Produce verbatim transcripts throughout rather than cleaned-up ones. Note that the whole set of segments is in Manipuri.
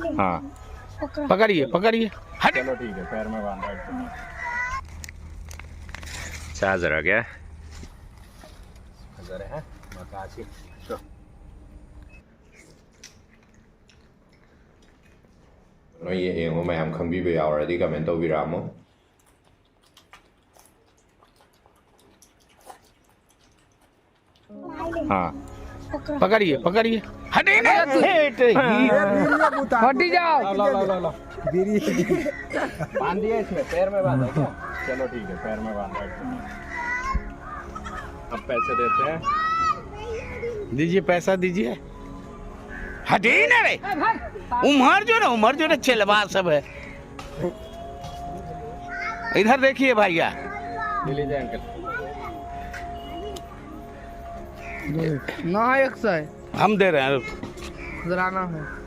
हाँ, पकड़िए, पकड़िए। हट। चलो ठीक है, पैर में बांधा है। ꯆꯥꯖꯔꯒꯦ꯫ ꯐꯖꯔꯦ, ꯍꯥ? ꯃꯀꯥꯁꯤ꯫ ꯅꯣꯏ ꯌꯦꯡꯉꯣ, ꯃꯌꯥꯝ ꯈꯪꯕꯤꯕ ꯌꯥꯎꯔꯗꯤ comment ꯇꯧꯕꯤꯔꯛꯑꯝꯃꯣ꯫ हाँ, पकड़िए, पकड़िए। हटे ना। हटी जाओ। ला, ला, ला, ला। बांध दिया इसमें, पैर में बांधा क्या? चलो ठीक है, पैर में बांधा है। अब पैसे देते हैं। दीजिए, पैसा दीजिए। हटे ना रे। उमर जो ना, उमर जो ना, चेलवा सब है। इधर देखिए भैया। ले लीजिए अंकल। ना, एक सौ है। हम दे रहे हैं। खुजराना है।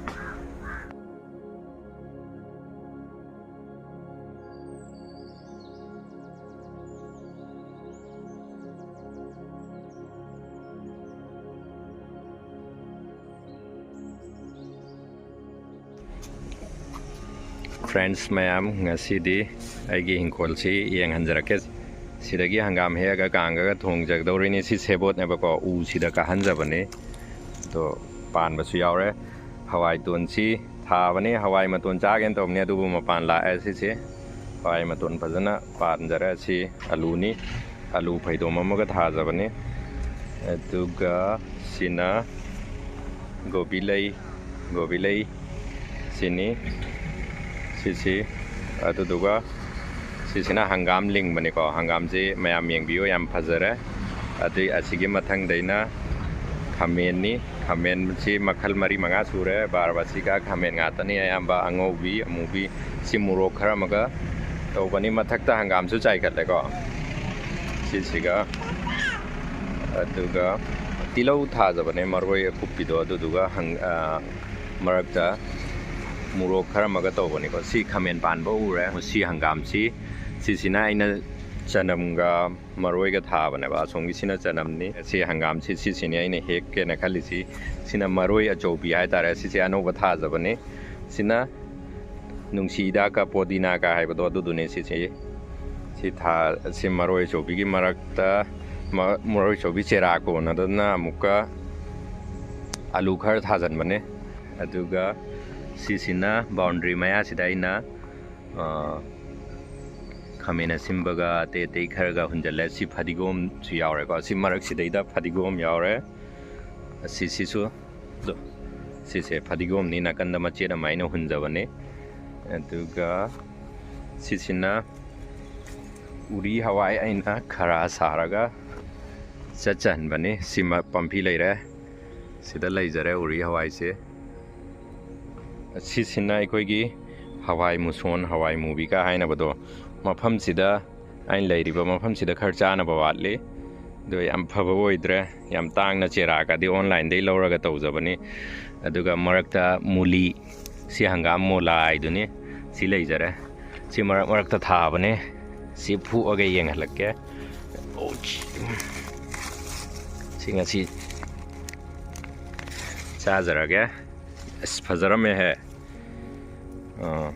Friends ꯃꯌꯥꯝ, ꯉꯁꯤꯗꯤ ꯑꯩꯒꯤ ꯏꯪꯈꯣꯜꯁꯤ ꯌꯦꯡꯍꯟꯖꯔꯛꯀꯦ꯫ ꯁꯤꯗꯒꯤ ꯍꯪꯒꯥꯝ ꯍꯦꯛꯑꯒ ꯀꯥꯡꯉꯒ ꯊꯣꯡꯖꯒꯗꯧꯔꯤꯅꯤ꯫ ꯁꯤ ꯁꯦꯕꯣꯠꯅꯦꯕꯀꯣ, ꯎꯁꯤꯗ ꯀꯥꯍꯟꯖꯕꯅꯤ꯫ ꯑꯗꯣ ꯄꯥꯟꯕꯁꯨ ꯌꯥꯎꯔꯦ꯫ ꯍꯋꯥꯏ ꯇꯣꯟꯁꯤ ꯊꯥꯕꯅꯤ, ꯍꯋꯥꯏ ꯃꯇꯣꯟ ꯆꯥꯒꯦꯅ ꯇꯧꯕꯅꯤ, ꯑꯗꯨꯕꯨ ꯃꯄꯥꯟ ꯂꯥꯛꯑꯦ ꯁꯤꯁꯦ꯫ ꯍꯋꯥꯏ ꯃꯇꯣꯟ ꯐꯖꯅ ꯄꯥꯟꯖꯔꯦ꯫ ꯁꯤ ꯑꯂꯨꯅꯤ, ꯑꯂꯨ ꯐꯩꯗꯣꯝ ꯑꯃꯒ ꯊꯥꯖꯕꯅꯤ꯫ ꯑꯗꯨꯒ ꯁꯤꯅ ꯒꯣꯕꯤ ꯂꯩ, ꯒꯣꯕꯤ ꯂꯩ ꯁꯤꯅꯤ꯫ ꯁꯤꯁꯤ, ꯑꯗꯨꯗꯨꯒ ꯁꯤꯁꯤꯅ ꯍꯪꯒꯥꯝ ꯂꯤꯡꯕꯅꯤꯀꯣ꯫ ꯍꯪꯒꯥꯝꯁꯤ ꯃꯌꯥꯝ ꯌꯦꯡꯕꯤꯌꯨ, ꯌꯥꯝ ꯐꯖꯔꯦ꯫ ꯑꯗꯨꯏ ꯑꯁꯤꯒꯤ ꯃꯊꯪꯗꯩꯅ ꯈꯥꯃꯦꯟꯅꯤ꯫ ꯈꯥꯃꯦꯟꯁꯤ ꯃꯈꯜ ꯃꯔꯤ ꯃꯉꯥ ꯁꯨꯔꯦ꯫ ꯕꯥꯔꯕꯥꯁꯤꯀꯥ ꯈꯥꯃꯦꯟ ꯉꯥꯛꯇꯅꯤ ꯑꯌꯥꯝꯕ, ꯑꯉꯧꯕꯤ, ꯑꯃꯨꯕꯤ꯫ ꯁꯤ ꯃꯣꯔꯣꯛ ꯈꯔ ꯑꯃꯒ ꯇꯧꯕꯅꯤ꯫ ꯃꯊꯛꯇ ꯍꯪꯒꯥꯝꯁꯨ ꯆꯥꯏꯈꯠꯂꯦꯀꯣ ꯁꯤꯁꯤꯒ꯫ ꯑꯗꯨꯒ ꯇꯤꯜꯍꯧ ꯊꯥꯖꯕꯅꯦ, ꯃꯔꯣꯏ ꯑꯀꯨꯞꯄꯤꯗꯣ, ꯑꯗꯨꯗꯨꯒ ꯍꯪ-, ꯑ, ꯃꯔꯛꯇ ꯃꯣꯔꯣꯛ ꯈꯔ ꯑꯃꯒ ꯇꯧꯕꯅꯤꯀꯣ꯫ ꯁꯤ ꯈꯥꯃꯦꯟ ꯄꯥꯟꯕ ꯎꯔꯦ꯫ ꯁꯤ ꯍꯪꯒꯥꯝꯁꯤ, ꯁꯤꯁꯤꯅ ꯑꯩꯅ ꯆꯅꯝꯒ ꯃꯔꯣꯏꯒ ꯊꯥꯕꯅꯦꯕ꯫ ꯑꯁꯣꯝꯒꯤꯁꯤꯅ ꯆꯅꯝꯅꯤ꯫ ꯁꯤ ꯍꯪꯒꯥꯝꯁꯤ, ꯁꯤꯁꯤꯅꯤ ꯑꯩꯅ ꯍꯦꯛꯀꯦꯅ ꯈꯜꯂꯤꯁꯤ꯫ ꯁꯤꯅ ꯃꯔꯣꯏ ꯑꯆꯧꯕꯤ ꯍꯥꯏꯇꯥꯔꯦ꯫ ꯁꯤꯁꯦ ꯑꯅꯧꯕ ꯊꯥꯖꯕꯅꯤ꯫ ꯁꯤꯅ ꯅꯨꯡꯁꯤ ꯍꯤꯗꯥꯛꯀ ꯄꯣꯗꯤꯅꯥꯒ ꯍꯥꯏꯕꯗꯣ ꯑꯗꯨꯗꯨꯅꯦ ꯁꯤꯁꯦ꯫ ꯁꯤ ꯊꯥ ꯁꯤ ꯃꯔꯣꯏ ꯑꯆꯧꯕꯤꯒꯤ ꯃꯔꯛꯇ ꯃ- ꯃꯔꯣꯏ ꯑꯆꯧꯕꯤ ꯆꯦꯔꯥ ꯀꯣꯟꯅꯗꯅ ꯑꯃꯨꯛꯀ ꯑꯂꯨ ꯈꯔ ꯊꯥꯖꯤꯟꯕꯅꯦ꯫ ꯑꯗꯨꯒ ꯁꯤꯁꯤꯅ ꯕꯥꯎꯟꯗ꯭ꯔꯤ ꯃꯌꯥꯁꯤꯗ ꯑꯩꯅ ꯑ, ꯈꯥꯃꯦꯟ ꯑꯁꯤꯟꯕꯒ ꯑꯇꯩ ꯑꯇꯩ ꯈꯔꯒ ꯍꯨꯟꯖꯜꯂꯦ꯫ ꯁꯤ ꯐꯗꯤꯒꯣꯝꯁꯨ ꯌꯥꯎꯔꯦꯀꯣ꯫ ꯁꯤ ꯃꯔꯛꯁꯤꯗꯩꯗ ꯐꯗꯤꯒꯣꯝ ꯌꯥꯎꯔꯦ꯫ ꯑꯁꯤꯁꯤꯁꯨ ꯑꯗꯣ ꯁꯤꯁꯦ ꯐꯗꯤꯒꯣꯝꯅꯤ꯫ ꯅꯥꯀꯟꯗ ꯃꯆꯦꯠ ꯑꯃ ꯑꯩꯅ ꯍꯨꯟꯖꯕꯅꯤ꯫ ꯑꯗꯨꯒ ꯁꯤꯁꯤꯅ ꯎꯔꯤ ꯍꯋꯥꯏ ꯑꯩꯅ ꯈꯔ ꯁꯥꯔꯒ ꯆꯠꯆꯍꯟꯕꯅꯤ꯫ ꯁꯤꯃ ꯄꯥꯝꯕꯤ ꯂꯩꯔꯦ꯫ ꯁꯤꯗ ꯂꯩꯖꯔꯦ ꯎꯔꯤ ꯍꯋꯥꯏꯁꯦ꯫ ꯁꯤꯁꯤꯅ ꯑꯩꯈꯣꯏꯒꯤ ꯍꯋꯥꯏ ꯃꯨꯁꯣꯟ, ꯍꯋꯥꯏ ꯃꯨꯕꯤꯒ ꯍꯥꯏꯅꯕꯗꯣ꯫ ꯃꯐꯝꯁꯤꯗ, ꯑꯩꯅ ꯂꯩꯔꯤꯕ ꯃꯐꯝꯁꯤꯗ ꯈꯔ ꯆꯥꯅꯕ ꯋꯥꯠꯂꯤ꯫ ꯑꯗꯣ ꯌꯥꯝ ꯐꯕ ꯑꯣꯏꯗ꯭ꯔꯦ꯫ ꯌꯥꯝ ꯇꯥꯡꯅ ꯆꯦꯔꯥꯒꯗꯤ online ꯗꯩ ꯂꯧꯔꯒ ꯇꯧꯖꯕꯅꯤ꯫ ꯑꯗꯨꯒ ꯃꯔꯛꯇ ꯃꯨꯂꯤ, ꯁꯤ ꯍꯪꯒꯥꯝ ꯃꯣꯂꯥ ꯍꯥꯏꯗꯨꯅꯤ꯫ ꯁꯤ ꯂꯩꯖꯔꯦ꯫ ꯁꯤ ꯃꯔꯛ ꯃꯔꯛꯇ ꯊꯥꯕꯅꯦ꯫ ꯁꯤ ꯐꯨꯛꯑꯒ ꯌꯦꯡꯍꯜꯂꯛꯀꯦ꯫ ꯑꯣ, ꯁꯤ ꯉꯁꯤ ꯆꯥꯖꯔꯒꯦ꯫ ꯑꯁ, ꯐꯖꯔꯝꯃꯦꯍꯦ꯫ ꯑꯥ,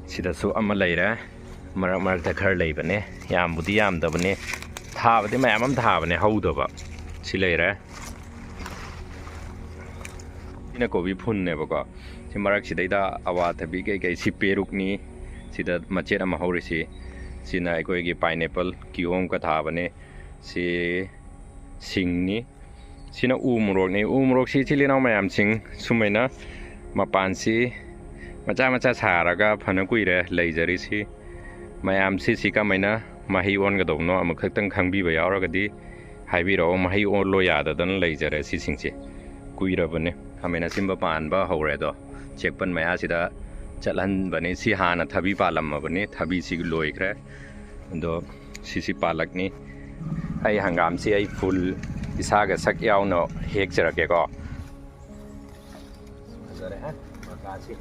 ꯁꯤꯗꯁꯨ ꯑꯃ ꯂꯩꯔꯦ꯫ ꯃꯔꯛ ꯃꯔꯛꯇ ꯈꯔ ꯂꯩꯕꯅꯦ꯫ ꯌꯥꯝꯕꯨꯗꯤ ꯌꯥꯝꯗꯕꯅꯦ꯫ ꯊꯥꯕꯗꯤ ꯃꯌꯥꯝ ꯑꯃ ꯊꯥꯕꯅꯦ, ꯍꯧꯗꯕ꯫ ꯁꯤ ꯂꯩꯔꯦ꯫ ꯁꯤꯅ ꯀꯣꯕꯤ ꯐꯨꯟꯅꯦꯕꯀꯣ꯫ ꯁꯤ ꯃꯔꯛꯁꯤꯗꯩꯗ ꯑꯋꯥꯊꯕꯤ ꯀꯩꯀꯩ, ꯁꯤ ꯄꯦꯔꯨꯛꯅꯤ꯫ ꯁꯤꯗ ꯃꯆꯦꯠ ꯑꯃ ꯍꯧꯔꯤꯁꯤ꯫ ꯁꯤꯅ ꯑꯩꯈꯣꯏꯒꯤ pineapple ꯀꯤꯍꯣꯝꯒ ꯊꯥꯕꯅꯦ꯫ ꯁꯤ ꯁꯤꯡꯅꯤ꯫ ꯁꯤꯅ ꯎ ꯃꯣꯔꯣꯛꯅꯤ꯫ ꯎ ꯃꯣꯔꯣꯛꯁꯤ ꯏꯆꯤꯜ ꯏꯅꯥꯎ ꯃꯌꯥꯝꯁꯤꯡ ꯁꯨꯃꯥꯏꯅ ꯃꯄꯥꯟꯁꯤ ꯃꯆꯥ ꯃꯆꯥ ꯁꯥꯔꯒ ꯐꯅ ꯀꯨꯏꯔꯦ ꯂꯩꯖꯔꯤꯁꯤ꯫ ꯃꯌꯥꯝꯁꯤ ꯁꯤ ꯀꯃꯥꯏꯅ ꯃꯍꯩ ꯑꯣꯟꯒꯗꯧꯕꯅꯣ ꯑꯃꯈꯛꯇꯪ ꯈꯪꯕꯤꯕ ꯌꯥꯎꯔꯒꯗꯤ ꯍꯥꯏꯕꯤꯔꯛꯑꯣ꯫ ꯃꯍꯩ ꯑꯣꯜꯂꯣ ꯌꯥꯗꯗꯅ ꯂꯩꯖꯔꯦ ꯁꯤꯁꯤꯡꯁꯦ꯫ ꯀꯨꯏꯔꯕꯅꯤ꯫ ꯈꯥꯃꯦꯟ ꯑꯁꯤꯟꯕ ꯄꯥꯟꯕ ꯍꯧꯔꯦ ꯑꯗꯣ꯫ ꯆꯦꯛꯄꯟ ꯃꯌꯥꯁꯤꯗ ꯆꯠꯍꯟꯕꯅꯤ꯫ ꯁꯤ ꯍꯥꯟꯅ ꯊꯕꯤ ꯄꯥꯜꯂꯝꯃꯕꯅꯤ꯫ ꯊꯕꯤꯁꯤ ꯂꯣꯏꯈ꯭ꯔꯦ꯫ ꯑꯗꯣ ꯁꯤꯁꯤ ꯄꯥꯜꯂꯛꯅꯤ꯫ ꯑꯩ ꯍꯪꯒꯥꯝꯁꯤ ꯑꯩ full ꯏꯁꯥꯒ ꯁꯛ ꯌꯥꯎꯅ ꯍꯦꯛꯆꯔꯛꯀꯦꯀꯣ꯫ ꯐꯖꯔꯦ, ꯃꯀꯥꯁꯤ꯫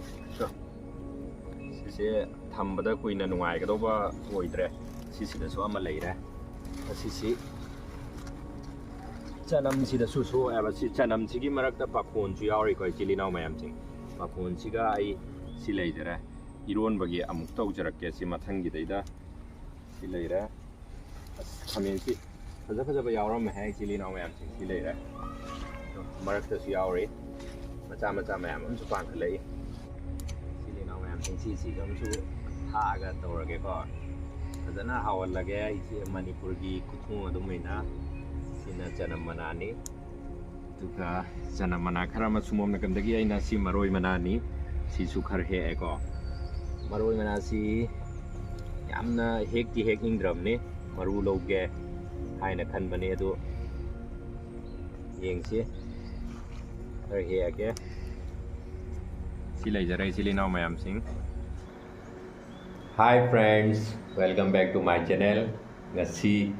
ꯁꯤꯁꯦ ꯊꯝꯕꯗ ꯀꯨꯏꯅ ꯅꯨꯡꯉꯥꯏꯒꯗꯧꯕ ꯑꯣꯏꯗ꯭ꯔꯦ꯫ ꯁꯤꯁꯤꯗꯁꯨ ꯑꯃ ꯂꯩꯔꯦ꯫ ꯑꯁꯤꯁꯤ ꯆꯅꯝꯁꯤꯗꯁꯨ ꯁꯣꯛꯑꯦꯕ꯫ ꯁꯤ ꯆꯅꯝꯁꯤꯒꯤ ꯃꯔꯛꯇ ꯄꯥꯈꯣꯟꯁꯨ ꯌꯥꯎꯔꯤꯀꯣ, ꯏꯆꯤꯜ ꯏꯅꯥꯎ ꯃꯌꯥꯝꯁꯤꯡ꯫ ꯃꯐꯣꯟꯁꯤꯒ ꯑꯩ ꯁꯤ ꯂꯩꯖꯔꯦ꯫ ꯏꯔꯣꯟꯕꯒꯤ ꯑꯃꯨꯛ ꯇꯧꯖꯔꯛꯀꯦ꯫ ꯁꯤ ꯃꯊꯪꯒꯤꯗꯩꯗ ꯁꯤ ꯂꯩꯔꯦ꯫ ꯑꯁ, ꯈꯥꯃꯦꯟꯁꯤ ꯐꯖ ꯐꯖꯕ ꯌꯥꯎꯔꯝꯃꯦ ꯍꯥꯏ ꯏꯆꯤꯜ ꯏꯅꯥꯎ ꯃꯌꯥꯝꯁꯤꯡ꯫ ꯁꯤ ꯂꯩꯔꯦ꯫ ꯑꯗꯣ ꯃꯔꯛꯇꯁꯨ ꯌꯥꯎꯔꯤ꯫ ꯃꯆꯥ ꯃꯆꯥ ꯃꯌꯥꯝ ꯑꯃꯁꯨ ꯄꯥꯟꯈꯠꯂꯛꯏ꯫ ꯏꯆꯤꯜ ꯏꯅꯥꯎ ꯃꯌꯥꯝꯁꯤꯡ ꯁꯤꯁꯤꯒ ꯑꯃꯁꯨ ꯊꯥꯛꯑꯒ ꯇꯧꯔꯒꯦꯀꯣ꯫ ꯐꯖꯅ ꯍꯥꯎꯍꯜꯂꯒꯦ꯫ ꯏꯆꯦ ꯃꯅꯤꯄꯨꯔꯒꯤ ꯈꯨꯊꯣꯡ ꯑꯗꯨꯝ ꯑꯣꯏꯅ꯫ ꯁꯤꯅ ꯆꯅꯝ ꯃꯅꯥꯅꯤ꯫ ꯑꯗꯨꯒ ꯆꯅꯝ ꯃꯅꯥ ꯈꯔ ꯑꯃ ꯁꯨꯃꯣꯝ ꯅꯥꯀꯟꯗꯒꯤ ꯑꯩꯅ ꯁꯤ ꯃꯔꯣꯏ ꯃꯅꯥꯅꯤ꯫ ꯁꯤꯁꯨ ꯈꯔ ꯍꯦꯛꯑꯦꯀꯣ꯫ ꯃꯔꯣꯏ ꯃꯅꯥꯁꯤ ꯌꯥꯝꯅ ꯍꯦꯛꯇꯤ ꯍꯦꯛꯅꯤꯡꯗ꯭ꯔꯕꯅꯤ꯫ ꯃꯔꯨ ꯂꯧꯒꯦ ꯍꯥꯏꯅ ꯈꯟꯕꯅꯤ꯫ ꯑꯗꯨ ꯌꯦꯡꯁꯤ꯫ ꯈꯔ ꯍꯦꯛꯑꯒꯦ꯫ ꯁꯤ ꯂꯩꯖꯔꯦ ꯏꯆꯤꯜ ꯏꯅꯥꯎ ꯃꯌꯥꯝꯁꯤꯡ꯫ Hi friends, welcome back to my channel. ꯉꯁꯤ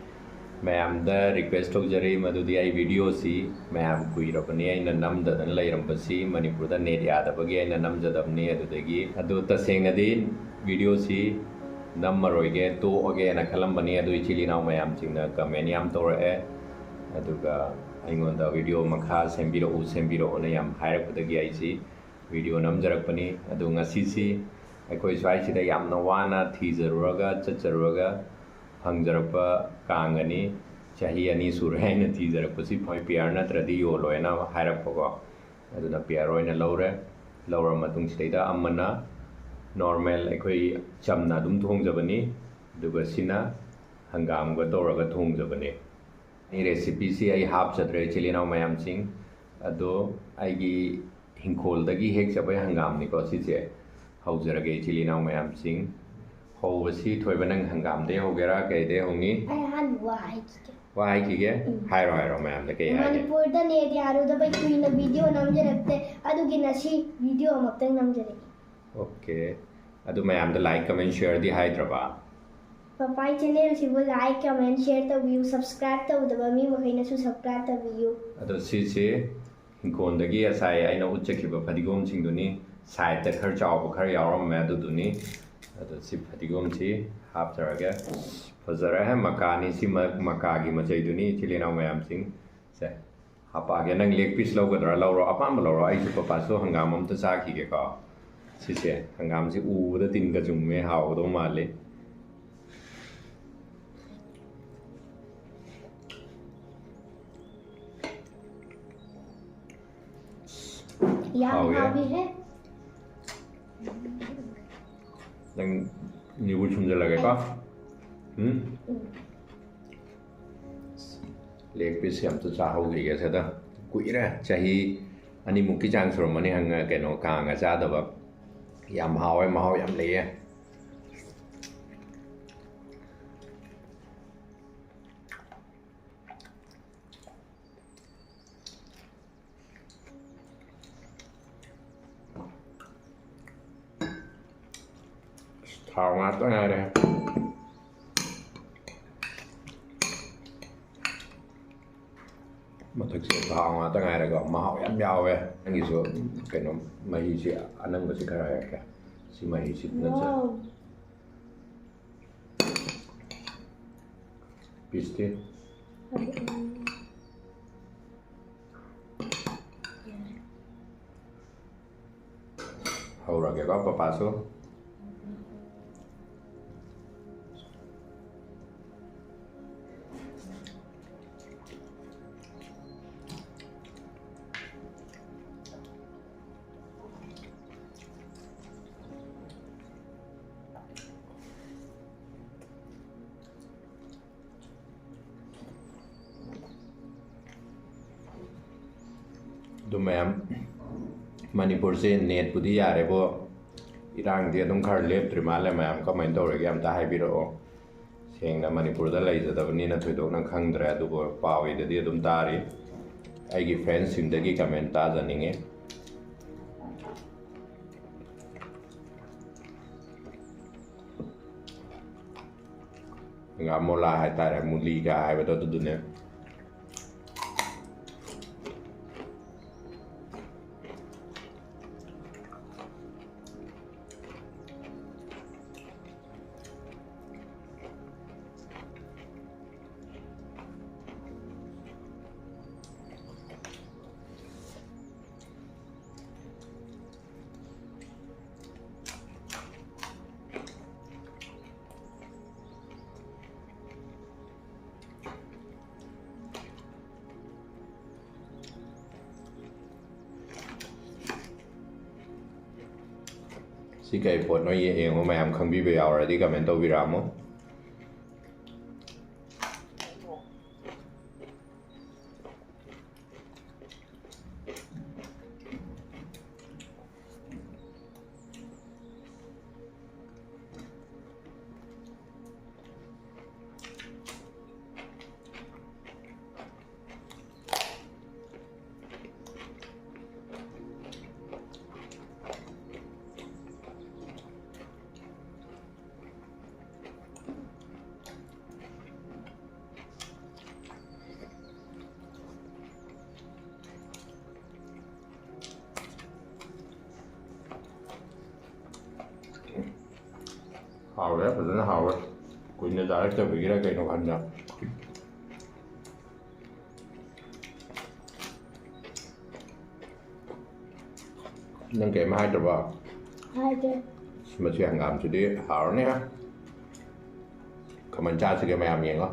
ꯃꯌꯥꯝꯗ request ꯇꯧꯖꯔꯤ, ꯃꯗꯨꯗꯤ ꯑꯩ videoꯁꯤ ꯃꯌꯥꯝ ꯀꯨꯏꯔꯕꯅꯤ ꯑꯩꯅ ꯅꯝꯗꯗꯅ ꯂꯩꯔꯝꯕꯁꯤ꯫ ꯃꯅꯤꯄꯨꯔꯗ net ꯌꯥꯗꯕꯒꯤ ꯑꯩꯅ ꯅꯝꯖꯗꯕꯅꯤ꯫ ꯑꯗꯨꯗꯒꯤ ꯑꯗꯨ ꯇꯁꯦꯡꯅꯗꯤ videoꯁꯤ ꯅꯝꯃꯔꯣꯏꯒꯦ, ꯇꯣꯛꯑꯒꯦꯅ ꯈꯜꯂꯝꯕꯅꯤ꯫ ꯑꯗꯨ ꯏꯆꯤꯜ ꯏꯅꯥꯎ ꯃꯌꯥꯝꯁꯤꯡꯅ comment ꯌꯥꯝ ꯇꯧꯔꯛꯑꯦ꯫ ꯑꯗꯨꯒ ꯑꯩꯉꯣꯟꯗ video ꯃꯈꯥ ꯁꯦꯝꯕꯤꯔꯛꯎ, ꯁꯦꯝꯕꯤꯔꯛꯎꯅ ꯌꯥꯝ ꯍꯥꯏꯔꯛꯄꯗꯒꯤ ꯑꯩꯁꯤ video ꯅꯝꯖꯔꯛꯄꯅꯤ꯫ ꯑꯗꯨ ꯉꯁꯤꯁꯤ ꯑꯩꯈꯣꯏ ꯁ꯭ꯋꯥꯏꯁꯤꯗ ꯌꯥꯝꯅ ꯋꯥꯅ ꯊꯤꯖꯔꯨꯔꯒ, ꯆꯠꯆꯔꯨꯔꯒ ꯐꯪꯖꯔꯛꯄ ꯀꯥꯡꯒꯅꯤ꯫ ꯆꯍꯤ ꯑꯅꯤ ꯁꯨꯔꯦ ꯑꯩꯅ ꯊꯤꯖꯔꯛꯄꯁꯤ꯫ ꯃꯣꯏ pair ꯅꯠꯇ꯭ꯔꯗꯤ ꯌꯣꯜꯂꯣꯏꯅ ꯍꯥꯏꯔꯛꯄꯀꯣ꯫ ꯑꯗꯨꯅ pair ꯑꯣꯏꯅ ꯂꯧꯔꯦ꯫ ꯂꯧꯔ ꯃꯇꯨꯡꯁꯤꯗꯩꯗ ꯑꯃꯅ normal ꯑꯩꯈꯣꯏ ꯆꯝꯅ ꯑꯗꯨꯝ ꯊꯣꯡꯖꯕꯅꯤ, ꯑꯗꯨꯒ ꯁꯤꯅ ꯍꯪꯒꯥꯝꯒ ꯇꯧꯔꯒ ꯊꯣꯡꯖꯕꯅꯤ꯫ ꯑꯩ recipeꯁꯤ ꯑꯩ ꯍꯥꯞꯆꯗ꯭ꯔꯦ ꯏꯆꯤꯜ ꯏꯅꯥꯎ ꯃꯌꯥꯝꯁꯤꯡ꯫ ꯑꯗꯣ ꯑꯩꯒꯤ ꯍꯤꯡꯈꯣꯜꯗꯒꯤ ꯍꯦꯛꯆꯕ ꯍꯪꯒꯥꯝꯅꯤꯀꯣ ꯁꯤꯁꯦ꯫ ꯍꯧꯖꯔꯒꯦ ꯏꯆꯤꯜ ꯏꯅꯥꯎ ꯃꯌꯥꯝꯁꯤꯡ꯫ ꯍꯧꯕꯁꯤ ꯊꯣꯏꯕ, ꯅꯪ ꯍꯪꯒꯥꯝꯗꯩ ꯍꯧꯒꯦꯔꯥ ꯀꯩꯗꯩ ꯍꯧꯅꯤ? ꯑꯩ ꯑꯍꯥꯟꯕ ꯋꯥ ꯍꯥꯏꯈꯤꯒꯦ꯫ ꯋꯥ ꯍꯥꯏꯈꯤꯒꯦ? ꯎꯝ꯫ ꯍꯥꯏꯔꯣ ꯍꯥꯏꯔꯣ, ꯃꯌꯥꯝꯗ ꯀꯩ ꯍꯥꯏꯒꯦ? ꯃꯅꯤꯄꯨꯔꯗ net ꯌꯥꯔꯨꯗꯕꯩ ꯀꯨꯏꯅ video ꯅꯝꯖꯔꯛꯇꯦ꯫ ꯑꯗꯨꯒꯤ ꯉꯁꯤ video ꯑꯃꯈꯛꯇꯪ ꯅꯝꯖꯔꯛꯏ꯫ Okay꯫ ꯑꯗꯨ ꯃꯌꯥꯝꯗ like, comment, shareꯗꯤ ꯍꯥꯏꯗ꯭ꯔꯕ? ꯄꯄꯥꯏ channelꯁꯤꯕꯨ like, comment, share ꯇꯧꯕꯤꯌꯨ꯫ Subscribe ꯇꯧꯗꯕ ꯃꯤ ꯃꯈꯩꯅꯁꯨ subscribe ꯇꯧꯕꯤꯌꯨ꯫ ꯑꯗꯣ ꯁꯤꯁꯦ ꯍꯤꯡꯈꯣꯜꯗꯒꯤ ꯉꯁꯥꯏ ꯑꯩꯅ ꯎꯠꯆꯈꯤꯕ ꯐꯗꯤꯒꯣꯝꯁꯤꯡꯗꯨꯅꯤ꯫ Sideꯇ ꯈꯔ ꯆꯥꯎꯕ ꯈꯔ ꯌꯥꯎꯔꯝꯃꯦ, ꯑꯗꯨꯗꯨꯅꯤ꯫ ꯑꯗꯣ ꯁꯤ ꯐꯗꯤꯒꯣꯝꯁꯤ ꯍꯥꯞꯆꯔꯒꯦ꯫ ꯐꯖꯔꯦ, ꯃꯀꯥꯅꯤ꯫ ꯁꯤ ꯃ-, ꯃꯀꯥꯒꯤ ꯃꯆꯩꯗꯨꯅꯤ, ꯏꯆꯤꯜ ꯏꯅꯥꯎ ꯃꯌꯥꯝꯁꯤꯡ꯫ ꯁꯦ, ꯍꯥꯞꯄꯛꯑꯒꯦ꯫ ꯅꯪ leg piece ꯂꯧꯒꯗ꯭ꯔꯥ? ꯂꯧꯔꯣ, ꯑꯄꯥꯝꯕ ꯂꯧꯔꯣ꯫ ꯑꯩꯁꯨ ꯄꯄꯥꯁꯨ ꯍꯪꯒꯥꯝ ꯑꯝꯇ ꯆꯥꯈꯤꯒꯦꯀꯣ꯫ ꯁꯤꯁꯦ, ꯍꯪꯒꯥꯝꯁꯦ ꯎꯕꯗ ꯇꯤꯟꯒ ꯆꯨꯝꯃꯦ, ꯍꯥꯎꯒꯗꯧ ꯃꯥꯜꯂꯤ꯫ ꯌꯥꯝ ꯍꯥꯎꯋꯦ꯫ ꯍꯥꯎꯋꯤꯍꯦ꯫ ꯅꯪ ꯅꯤꯕꯨ ꯁꯨꯝꯖꯜꯂꯒꯦꯀꯣ꯫ ꯎꯝ? Leg piece ꯑꯝꯇ ꯆꯥꯍꯧꯈꯤꯒꯦ ꯁꯤꯗ꯫ ꯀꯨꯏꯔꯦ, ꯆꯍꯤ ꯑꯅꯤꯃꯨꯛꯀꯤ ꯆꯥꯡ ꯁꯨꯔꯝꯃꯅꯤ ꯍꯪ-, ꯀꯩꯅꯣ, ꯀꯥꯡꯒ ꯆꯥꯗꯕ꯫ ꯌꯥꯝ ꯍꯥꯎꯋꯦ, ꯃꯍꯥꯎ ꯌꯥꯝ ꯂꯩꯌꯦ꯫ ꯊꯥꯎ ꯉꯥꯛꯇ ꯉꯥꯏꯔꯦ꯫ ꯃꯊꯛꯁꯤꯗ ꯊꯥꯎ ꯉꯥꯛꯇ ꯉꯥꯏꯔꯦꯀꯣ꯫ ꯃꯍꯥꯎ ꯌꯥꯝ ꯌꯥꯎꯋꯦ꯫ ꯅꯪꯒꯤꯁꯨ ꯀꯩꯅꯣ, ꯃꯍꯤꯁꯤ ꯑꯅꯪꯕꯁꯤ ꯈꯔ ꯍꯥꯏꯔꯛꯀꯦ꯫ ꯁꯤ ꯃꯍꯤꯁꯤ ꯅꯠꯇ꯭ꯔ? Wow. Piece ꯇꯤ ꯍꯧꯔꯒꯦꯀꯣ ꯄꯄꯥꯁꯨ꯫ ꯑꯗꯨ ꯃꯌꯥꯝ, ꯃꯅꯤꯄꯨꯔꯁꯦ netꯄꯨꯗꯤ ꯌꯥꯔꯦꯕꯣ, ꯏꯔꯥꯡꯗꯤ ꯑꯗꯨꯝ ꯈꯔ ꯂꯦꯞꯇ꯭ꯔꯤ ꯃꯥꯜꯂꯦ꯫ ꯃꯌꯥꯝ ꯀꯃꯥꯏꯅ ꯇꯧꯔꯤꯒꯦ ꯑꯝꯇ ꯍꯥꯏꯕꯤꯔꯛꯑꯣ꯫ ꯁꯦꯡꯅ ꯃꯅꯤꯄꯨꯔꯗ ꯂꯩꯖꯗꯕꯅꯤꯅ ꯊꯣꯏꯗꯣꯛꯅ ꯈꯪꯗ꯭ꯔꯦ, ꯑꯗꯨꯕꯨ ꯄꯥꯎꯒꯤꯗꯗꯤ ꯑꯗꯨꯝ ꯇꯥꯔꯤ꯫ ꯑꯩꯒꯤ friendsꯁꯤꯡꯗꯒꯤ comment ꯇꯥꯖꯅꯤꯡꯉꯤ꯫ ꯍꯪꯒꯥꯝ ꯃꯣꯂꯥ ꯍꯥꯏꯇꯥꯔꯦ, ꯃꯨꯂꯤꯒ ꯍꯥꯏꯕꯗꯣ ꯑꯗꯨꯗꯨꯅꯦ꯫ ꯁꯤ ꯀꯩ ꯄꯣꯠꯅꯣ ꯌꯦꯡꯉꯣ, ꯃꯌꯥꯝ ꯈꯪꯕꯤꯕ ꯌꯥꯎꯔꯗꯤ comment ꯇꯧꯕꯤꯔꯛꯑꯝꯃꯣ꯫ ꯍꯥꯎꯔꯦ, ꯐꯖꯅ ꯍꯥꯎꯔꯦ꯫ ꯀꯨꯏꯅ ꯆꯥꯔꯛꯇꯕꯒꯤꯔ ꯀꯩꯅꯣ ꯈꯪꯗꯦ꯫ ꯅꯪ ꯀꯩꯝ ꯍꯥꯏꯗ꯭ꯔꯕꯣ? ꯍꯥꯏꯗꯦ꯫ ꯃꯁꯤ ꯍꯪꯒꯥꯝꯁꯤꯗꯤ ꯍꯥꯎꯔꯅꯤ꯫ ꯀꯃꯥꯏꯅ ꯆꯥꯁꯤꯒꯦ ꯃꯌꯥꯝ ꯌꯦꯡꯉꯣ꯫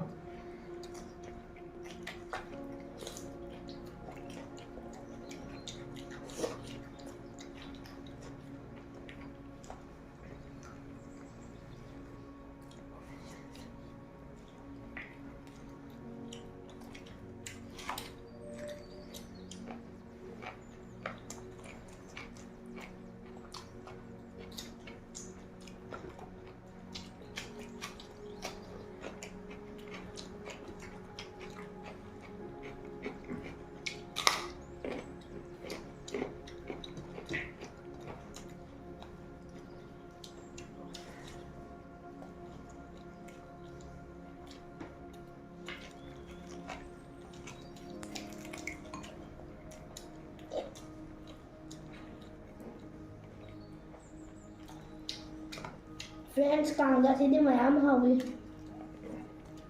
Friends, ꯀꯥꯡꯒ ꯑꯁꯤꯗꯤ ꯃꯌꯥꯝ ꯍꯧꯏ꯫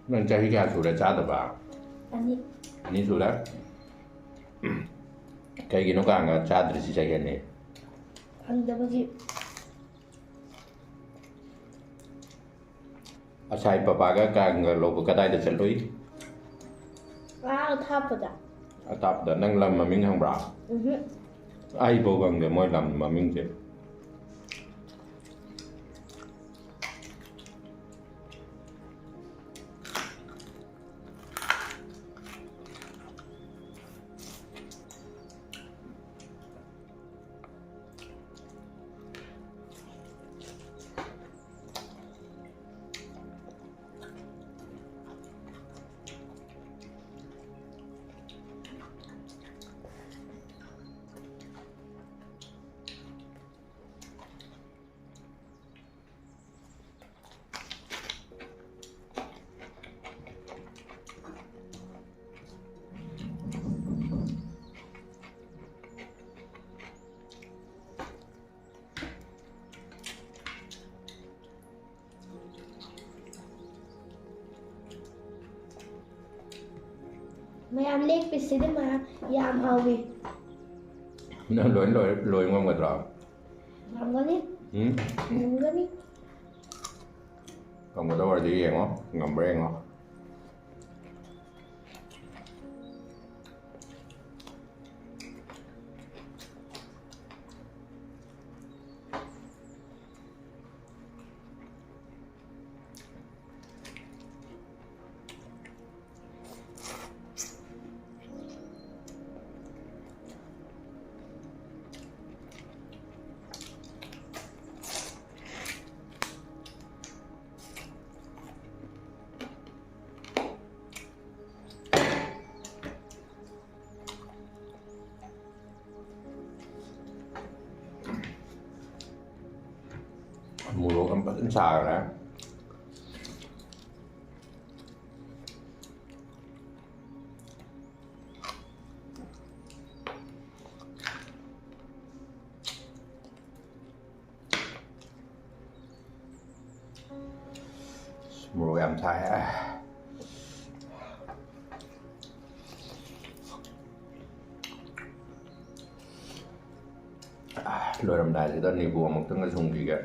ꯅꯪ ꯆꯍꯤ ꯀꯌꯥ ꯁꯨꯔꯦ ꯆꯥꯗꯕ? ꯑꯅꯤ꯫ ꯑꯅꯤ ꯁꯨꯔꯦ? ꯀꯩꯒꯤꯅꯣ ꯀꯥꯡꯒ ꯆꯥꯗ꯭ꯔꯤꯁꯤ ꯆꯍꯤ ꯑꯅꯤ? ꯐꯪꯗꯕꯒꯤ꯫ ꯑꯁꯥꯏ ꯄꯄꯥꯒ ꯀꯥꯡꯒ ꯂꯧꯕ ꯀꯗꯥꯏꯗ ꯆꯠꯂꯨꯏ? ꯑꯥ, ꯑꯊꯥꯞꯄꯗ꯫ ꯑꯊꯥꯞꯄꯗ꯫ ꯅꯪ ꯂꯝ ꯃꯃꯤꯡ ꯈꯪꯕ꯭ꯔꯥ? ꯎꯝꯍꯨꯝ꯫ ꯑꯩꯐꯥꯎ ꯈꯪꯗꯦ ꯃꯣꯏ ꯂꯝ ꯃꯃꯤꯡꯁꯦ꯫ ꯃꯌꯥꯝ ꯂꯦꯛꯄꯤꯁꯤꯗꯤ ꯃꯌꯥꯝ ꯌꯥꯝ ꯍꯥꯎꯋꯤ꯫ ꯅꯪ ꯂꯣꯏ ꯂꯣꯏ ꯂꯣꯏ ꯉꯝꯒꯗ꯭ꯔꯣ? ꯉꯝꯒꯅꯤ꯫ ꯎꯝ? ꯉꯝꯒꯅꯤ꯫ ꯉꯝꯒꯗꯕ ꯑꯣꯏꯔꯗꯤ ꯌꯦꯡꯉꯣ, ꯉꯝꯕ꯭ꯔꯥ ꯌꯦꯡꯉꯣ꯫ ꯃꯣꯔꯣꯛ ꯑꯃ ꯐꯖꯅ ꯁꯥꯈ꯭ꯔꯦ꯫ ꯃꯣꯔꯣꯛ ꯌꯥꯝ ꯁꯥꯏ꯫ ꯂꯣꯏꯔꯝꯗꯥꯏꯁꯤꯗ ꯅꯤꯕꯨ ꯑꯃꯨꯛꯇꯪꯒ ꯁꯨꯝꯈꯤꯒꯦ꯫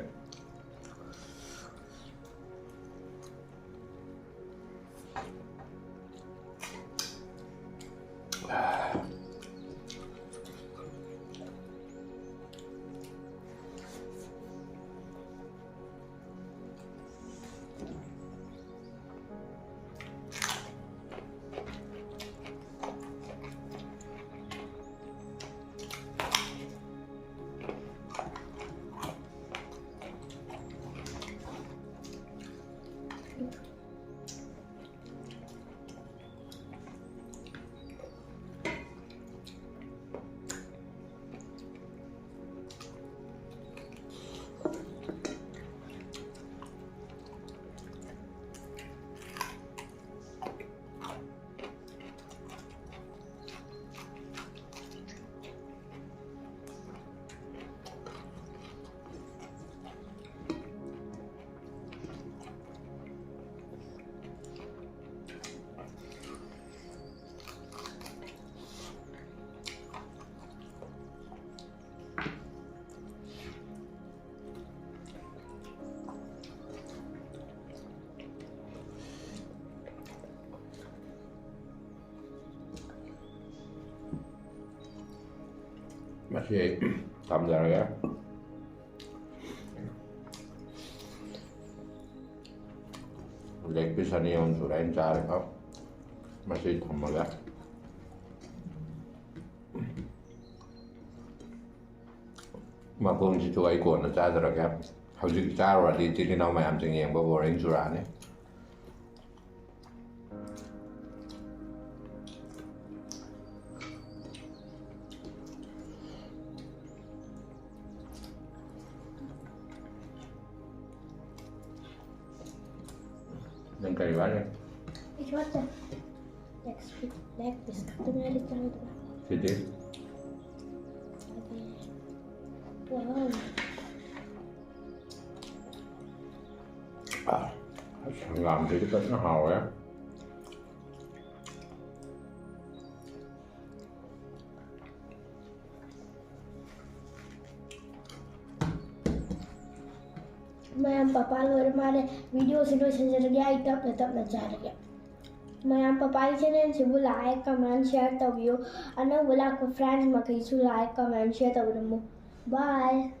ꯁꯤ ꯊꯝꯖꯔꯒꯦ꯫ Leg piece ꯑꯅꯤ ꯑꯍꯨꯝ ꯁꯨꯔꯦ ꯑꯩꯅ ꯆꯥꯔꯤꯕ꯫ ꯃꯁꯤ ꯊꯝꯃꯒ ꯃꯈꯣꯡꯁꯤꯁꯨ ꯑꯩ ꯀꯣꯟꯅ ꯆꯥꯖꯔꯒꯦ꯫ ꯍꯧꯖꯤꯛ ꯆꯥꯔꯨꯔꯗꯤ ꯏꯆꯤꯜ ꯏꯅꯥꯎ ꯃꯌꯥꯝꯁꯤꯡ ꯌꯦꯡꯕ boring ꯆꯨꯔꯛꯑꯅꯤ꯫ ꯅꯪ ꯀꯔꯤ ꯋꯥꯠꯂꯤ? ꯑꯩꯁꯨ ꯋꯥꯠꯇꯦ꯫ Leg piece, leg piece ꯈꯛꯇ ꯉꯥꯏꯔꯦ ꯆꯥꯔꯣꯏꯗꯕ꯫ ꯁꯤꯗꯤ? Wow꯫ ꯑꯁ, ꯍꯪꯒꯥꯝꯁꯤꯗꯤ ꯐꯖꯅ ꯍꯥꯎꯔꯦ꯫ ꯃꯌꯥꯝ ꯄꯄꯥ ꯂꯣꯏꯔ ꯃꯥꯜꯂꯦ꯫ Video ꯁꯤ ꯂꯣꯏꯁꯤꯟꯖꯔꯒꯦ, ꯑꯩ ꯇꯞꯅ ꯇꯞꯅ ꯆꯥꯔꯒꯦ꯫ ꯃꯌꯥꯝ ꯄꯄꯥꯒꯤ channel ꯁꯤꯕꯨ like, comment, share ꯇꯧꯕꯤꯌꯨ꯫ ꯑꯅꯧꯕ ꯂꯥꯛꯄ friends ꯃꯈꯩꯁꯨ like, comment, share ꯇꯧꯕꯤꯔꯝꯃꯨ꯫ Bye꯫